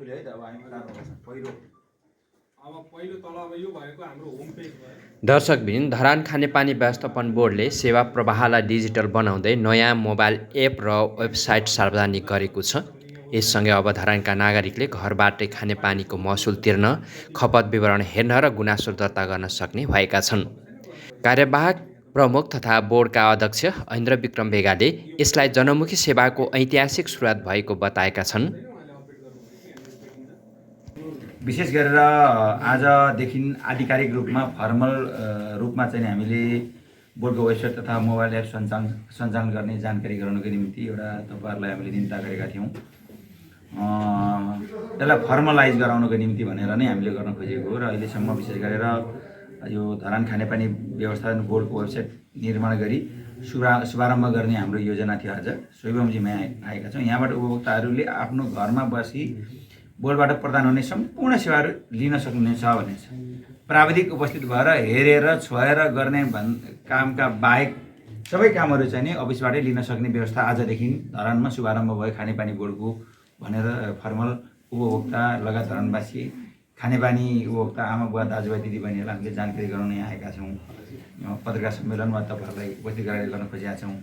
आफूले है त अब हामी पहिलो दर्शकबिन धरान खानेपानी व्यवस्थापन बोर्डले सेवा प्रवाहलाई डिजिटल बनाउँदै नयाँ मोबाइल एप र वेबसाइट सार्वजनिक गरेको छ। यससँगै अब धरानका नागरिकले घरबाटै खानेपानीको महसुल तिर्न, खपत विवरण हेर्न र गुनासो दर्ता गर्न सक्ने भएका छन्। कार्यवाहक प्रमुख तथा बोर्डका अध्यक्ष ऐन्द्र विक्रम बेगाले यसलाई जनमुखी सेवाको ऐतिहासिक सुरुवात भएको बताएका छन्। विशेष गरेर आजदेखि आधिकारिक रूपमा फर्मल रूपमा चाहिँ हामीले बोर्डको वेबसाइट तथा मोबाइल एप सञ्चालन गर्ने जानकारी गराउनको निम्ति एउटा तपाईँहरूलाई हामीले निम्ता गरेका थियौँ। त्यसलाई फर्मलाइज गराउनको निम्ति भनेर नै हामीले गर्न खोजेको हो र अहिलेसम्म विशेष गरेर यो धरान खानेपानी व्यवस्थापन बोर्डको वेबसाइट निर्माण गरी शुभारम्भ गर्ने हाम्रो योजना थियो। आज सोहिबमजीमा आएका छौँ। यहाँबाट उपभोक्ताहरूले आफ्नो घरमा बसी बोर्डबाट प्रदान हुने सम्पूर्ण सेवाहरू लिन सक्नुहुनेछ भन्ने छ। प्राविधिक उपस्थित भएर हेरेर छोएर गर्ने कामका बाहेक सबै कामहरू चाहिँ नि अफिसबाटै लिन सक्ने व्यवस्था आजदेखि धरानमा शुभारम्भ भयो खानेपानी बोर्डको भनेर फर्मल उपभोक्ता लगायत धरानवासी खानेपानी उपभोक्ता आमा बुवा दाजुभाइ दिदीबहिनीहरूलाई हामीले जानकारी गराउन यहाँ आएका छौँ। पत्रकार सम्मेलनमा तपाईँहरूलाई उपस्थित गराएर गर्न खोजेका छौँ।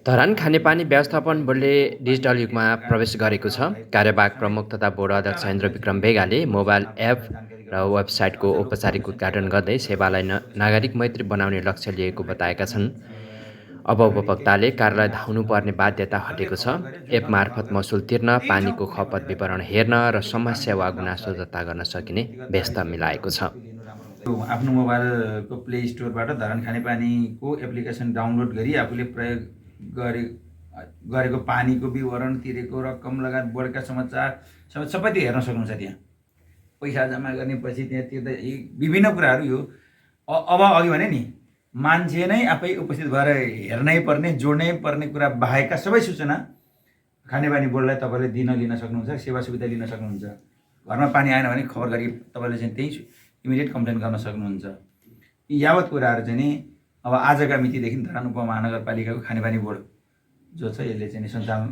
धरान खानेपानी व्यवस्थापन बोर्डले डिजिटल युगमा प्रवेश गरेको छ। कार्यवाहक प्रमुख तथा बोर्ड अध्यक्ष ऐन्द्र विक्रम बेगाले मोबाइल एप र वेबसाइटको औपचारिक उद्घाटन गर्दै सेवालाई नागरिक मैत्री बनाउने लक्ष्य लिएको बताएका छन्। अब उपभोक्ताले कार्यालय धाउनुपर्ने बाध्यता हटेको छ। एप मार्फत महसुल तिर्न, पानीको खपत विवरण हेर्न र समस्या वा गुनासो दर्ता गर्न सकिने व्यवस्था मिलाएको छ। आफ्नो मोबाइलको प्ले स्टोरबाट धरान खानेपानीको एप्लिकेसन डाउनलोड गरी आफूले प्रयोग गरेको पानीको विवरण, तिरेको रकम लगायत बोर्डका समाचार सबै त्यो हेर्न सक्नुहुन्छ। त्यहाँ पैसा जम्मा गर्नेपछि त्यहाँ तिर्दा विभिन्न कुराहरू यो अब अघि भने नि मान्छे नै आफै उपस्थित भएर हेर्नै पर्ने, जोड्नै पर्ने कुरा बाहेकका सबै सूचना खानेपानी बोर्डलाई तपाईँले लिन सक्नुहुन्छ, सेवा सुविधा लिन सक्नुहुन्छ। घरमा पानी आएन भने खबर गरी तपाईँले चाहिँ त्यही इमिडिएट कम्प्लेन गर्न सक्नुहुन्छ। यी यावत कुराहरू चाहिँ नि अब आजका मितिदेखि धरान उपमहानगरपालिकाको खानेपानी बोर्ड जो छ यसले चाहिँ सञ्चालन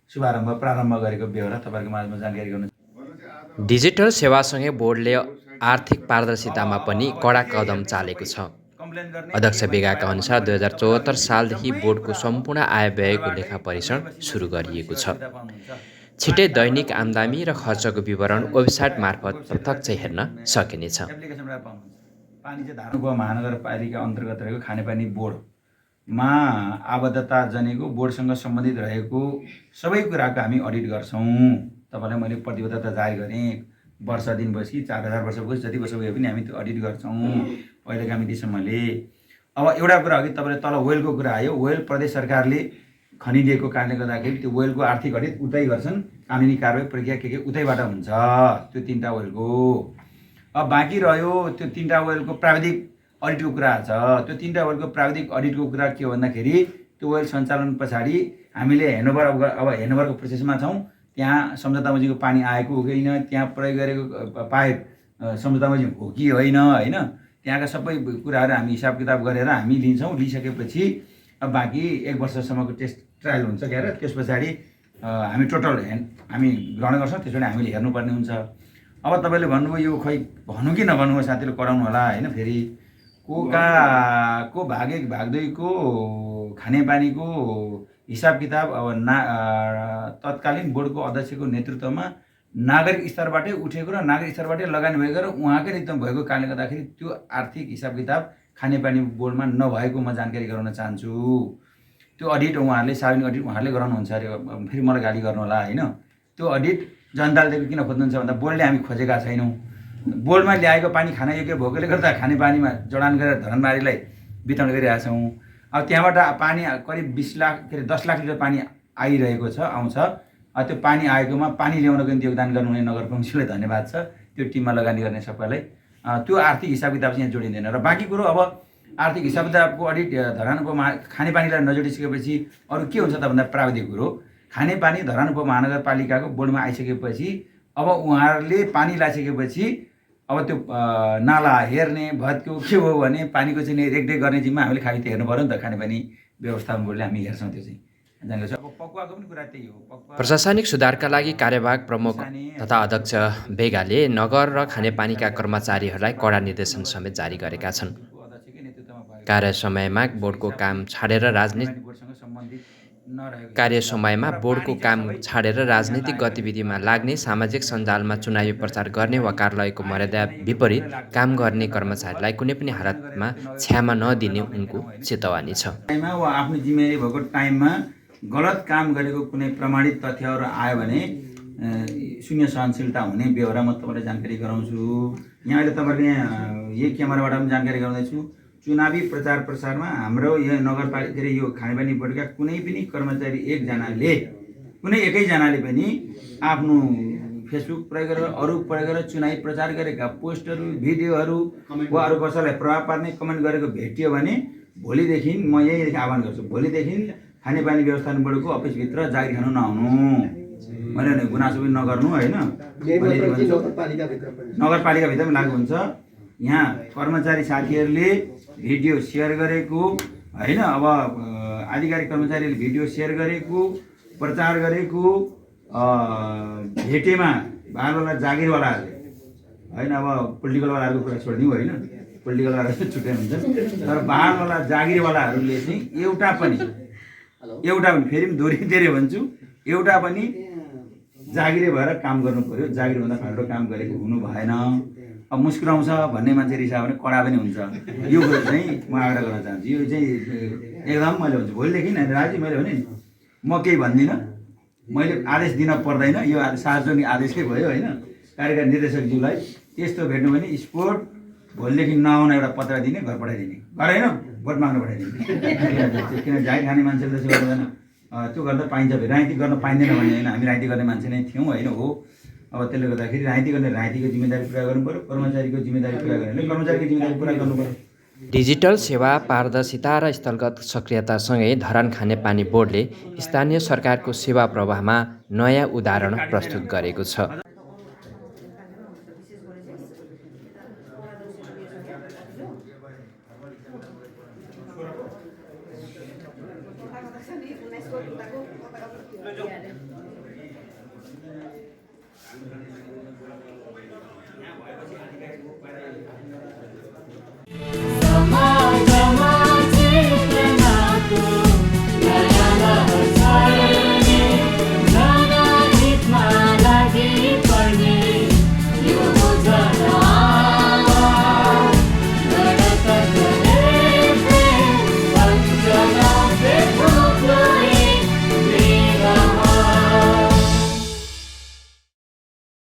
प्रारम्भ गरेको बेहोरा तपाईँहरूको माझमा जानकारी गर्नु। डिजिटल सेवासँगै बोर्डले आर्थिक पारदर्शितामा पनि कडा कदम चालेको छ। अध्यक्ष बेगाका अनुसार 2074 सालदेखि बोर्डको सम्पूर्ण आय व्ययको लेखा परीक्षण सुरु गरिएको छ। छिटै दैनिक आम्दानी र खर्चको विवरण वेबसाइट मार्फत प्रत्यक्ष हेर्न सकिनेछ। पानी चाहिँ धरान उपमहानगरपालिका अन्तर्गत रहेको खानेपानी बोर्डमा आबद्धता जनेको बोर्डसँग सम्बन्धित रहेको सबै कुराको हामी अडिट गर्छौँ। तपाईँलाई मैले प्रतिबद्धता जारी गरेँ। वर्ष दिनपछि 4000 वर्ष भयो, जति वर्ष भयो पनि हामी त्यो अडिट गर्छौँ पहिलेका मितिसम्मले। अब एउटा कुरा अघि तपाईँले तल वेलको कुरा आयो। वेल प्रदेश सरकारले खनिदिएको कारणले गर्दाखेरि त्यो वेलको आर्थिक अडिट उतै गर्छन्। कानुनी कारबाही प्रक्रिया के उतैबाट हुन्छ त्यो 3टा वेलको। अब बाँकी रह्यो त्यो 3टा वेलको प्राविधिक अडिटको कुरा छ। त्यो 3टा वेलको प्राविधिक अडिटको कुरा के हो भन्दाखेरि त्यो वेल सञ्चालन पछाडि हामीले हेन्डओभरको प्रोसेसमा छौँ। त्यहाँ सम्झौता बमोजिमको पानी आएको हो कि होइन, त्यहाँ प्रयोग गरेको पाइप सम्झौता बमोजिम हो कि होइन, त्यहाँका सबै कुराहरू हामी हिसाब किताब गरेर हामी लिन्छौँ। लिइसकेपछि अब बाँकी 1 वर्षसम्मको टेस्ट ट्रायल हुन्छ क्या र त्यस पछाडि हामी टोटल हामी ग्रहण गर्छौँ। त्यसबाट हामीले हेर्नुपर्ने हुन्छ। अब तपाईँले भन्नुभयो यो खै भन्नु कि नभन्नु हो, साथीले कराउनु होला होइन। फेरि को भाग 1 भाग 2 को खानेपानीको हिसाब किताब अब तत्कालीन बोर्डको अध्यक्षको नेतृत्वमा नागरिक स्तरबाटै उठेको र नागरिक स्तरबाटै लगानी भएको र उहाँकै नेतृत्वमा भएको कारणले गर्दाखेरि त्यो आर्थिक हिसाब किताब खानेपानी बोर्डमा नभएको म जानकारी गराउन चाहन्छु। त्यो अडिट उहाँहरूले सार्वजनिक अडिट उहाँहरूले गराउनुहुन्छ अरे। फेरि मलाई गाली गर्नु होला होइन। त्यो अडिट जनताले किन खोज्नुहुन्छ भन्दा बोर्डले हामी खोजेका छैनौँ। बोर्डमा ल्याएको पानी खान योग्य भएकोले गर्दा खानेपानीमा जडान गरेर धरानबारीलाई वितरण गरिरहेका छौँ। अब त्यहाँबाट पानी करिब 10 लाख लिटर पानी आइरहेको छ, आउँछ। त्यो पानी आएकोमा पानी ल्याउनको निम्ति योगदान गर्नुहुने नगरपञ्चायतलाई धन्यवाद छ। त्यो टिममा लगानी गर्ने सबैलाई त्यो आर्थिक हिसाब किताब चाहिँ यहाँ जोडिँदैन। र बाँकी कुरो अब आर्थिक हिसाब किताबको अडिट धरान खानेपानीलाई नजोडिसकेपछि अरू के हुन्छ त भन्दा प्राविधिक कुरो खानेपानी धरान उपमहानगरपालिकाको बोर्डमा आइसकेपछि अब उहाँहरूले पानी ल्याइसकेपछि अब त्यो नाला हेर्ने भत्कियो के हो भने पानीको चाहिँ रेखदेख गर्ने जिम्मा हामीले खाली हेर्नु पऱ्यो नि त। खानेपानी व्यवस्थापन बोर्डले हामी हेर्छौँ त्यो चाहिँ। जानकारी छ। अब पकुवाको पनि कुरा त्यही हो। पकुवा प्रशासनिक सुधारका लागि कार्यवाहक प्रमुख तथा अध्यक्ष बेगाले नगर र खानेपानीका कर्मचारीहरूलाई कडा निर्देशन समेत जारी गरेका छन्। अध्यक्षकै नेतृत्वमा भएको कार्य समयमा बोर्डको काम छाडेर बोर्डसँग सम्बन्धित नरहेको कार्य समयमा बोर्डको काम छाडेर राजनीतिक गतिविधिमा लाग्ने, सामाजिक सञ्जालमा चुनावी प्रचार गर्ने वा कार्यालयको मर्यादा विपरीत काम गर्ने कर्मचारीलाई कुनै पनि हालतमा क्षमा नदिने उनको चेतावनी छ। टाइममा वा आफ्नो जिम्मेवारी भएको टाइममा गलत काम गरेको कुनै प्रमाणित तथ्यहरू आयो भने शून्य सहनशीलता हुने बेहोरा म तपाईँलाई जानकारी गराउँछु। यहाँ अहिले तपाईँको यहाँ यही क्यामेराबाट पनि जानकारी गराउँदैछु। चुनावी प्रचार प्रसारमा हाम्रो यहाँ नगरपालिका के अरे यो खानेपानी बोर्डका कुनै पनि कर्मचारी एकैजनाले पनि आफ्नो फेसबुक प्रयोग गरेर अरू प्रयोग गरेर चुनावी प्रचार गरेका पोस्टहरू भिडियोहरू वा अरू कसैलाई प्रभाव पार्ने कमेन्ट गरेको भेटियो भने भोलिदेखि म यहीँदेखि आह्वान गर्छु, भोलिदेखि खानेपानी व्यवस्थापन बोर्डको अफिसभित्र जागिर खानु नआउनु। मैले भने गुनासो पनि नगर्नु होइन। नगरपालिकाभित्र पनि लागु हुन्छ। यहाँ कर्मचारी साथीहरूले भिडियो सेयर गरेको होइन, अब आधिकारिक कर्मचारीले भिडियो सेयर गरेको प्रचार गरेको भेटेमा बालवाला जागिरवालाहरूले होइन, अब पोलिटिकलवालाहरूको कुरा छोडिदिउँ होइन, पोलिटिकलवाला छुट्टै हुन्छ। तर बालवाला जागिरवालाहरूले चाहिँ एउटा पनि फेरि पनि दोहोऱ्याइ भन्छु, एउटा पनि जागिरे भएर काम गर्नु पर्यो। जागिरभन्दा फाल्टो काम गरेको हुनु भएन। अब मुस्कुराउँछ भन्ने मान्छे रिसायो भने कडा पनि हुन्छ। यो कुरो चाहिँ म आग्रह गर्न चाहन्छु। यो चाहिँ एकदम मैले भन्छु भोलिदेखि राजी मैले भने नि म केही भन्दिनँ, मैले आदेश दिन पर्दैन। यो सार्वजनिक आदेशकै भयो होइन। कार्यकारी निर्देशकज्यूलाई त्यस्तो भेट्नु भने स्पोर्ट भोलिदेखि नआउन एउटा पत्र दिने, घर पठाइदिने, घर होइन भोट माग्न पठाइदिने। किन जागिर खाने मान्छेले त्यसो गर्दैन। त्यो गर्दा पाइन्छ, राजनीति गर्न पाइँदैन भन्ने होइन। हामी राजनीति गर्ने मान्छे नै थियौँ होइन हो। अब त्यसले गर्दाखेरि राजनीति गर्ने राजनीतिको जिम्मेदारी पुरा गर्नु पऱ्यो, कर्मचारीको जिम्मेदारी पुरा गर्ने कर्मचारीको जिम्मेदारी पुरा गर्नु पऱ्यो। डिजिटल सेवा, पारदर्शिता र स्थलगत सक्रियतासँगै धरान खानेपानी बोर्डले स्थानीय सरकारको सेवा प्रवाहमा नयाँ उदाहरण प्रस्तुत गरेको छ।